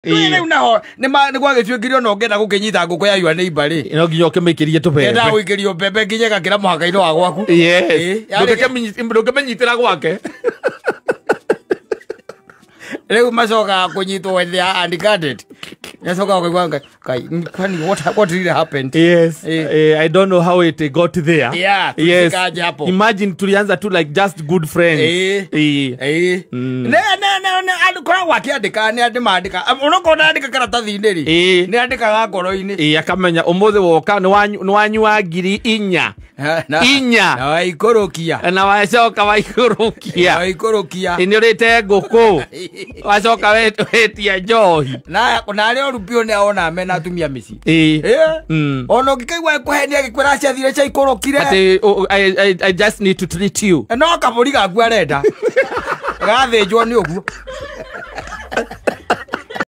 Rĩu naho nĩ gwagĩtuĩkire ona ũngĩenda gũkĩnyita ngũkũ ya your neighbor rĩ, no nginya ũkĩmĩikĩrie tũbembe. Enda gũikĩrio mbembe nginya ĩgakĩra mũhaka-inĩ wa gwaku. Yes. Ĩ, Ndũngĩmĩnyitĩra gwake. Rĩu macokaga kũnyitwo when they are unguarded. Nĩacokaga kũigua Ngai, kwani what really happened? Yes. Eh. I don't know how it got there. Yeah, Yes. tulifikaje hapo? Imagine tulianza tu like just good friends. Eh. Eh. Ĩ. Ne andũ koragwo akĩandĩka, nĩ andĩ mandĩka onokorwo ndandĩka karatathi-inĩ rĩ, nĩ andĩkaga ngoro-inĩ. Eh, akamenya ũmũthĩ woka nĩ wanyua 4000. Inya. Na waikũrũkia. Na wacoka waikũrũkia. Na waikũrũkia. Nĩ ũrĩte ngũkũ, wacoka wetia njohi. Na arĩa oru biũ nĩ aona mena atumia mĩciĩ. Eh. Ona ũngĩkaigua kũhenia gĩkwĩra ciathire ciaikũrũkire. Atĩ oh, I just need to treat you. No kabũri gaku arenda gathĩnjwo nĩ ũguo.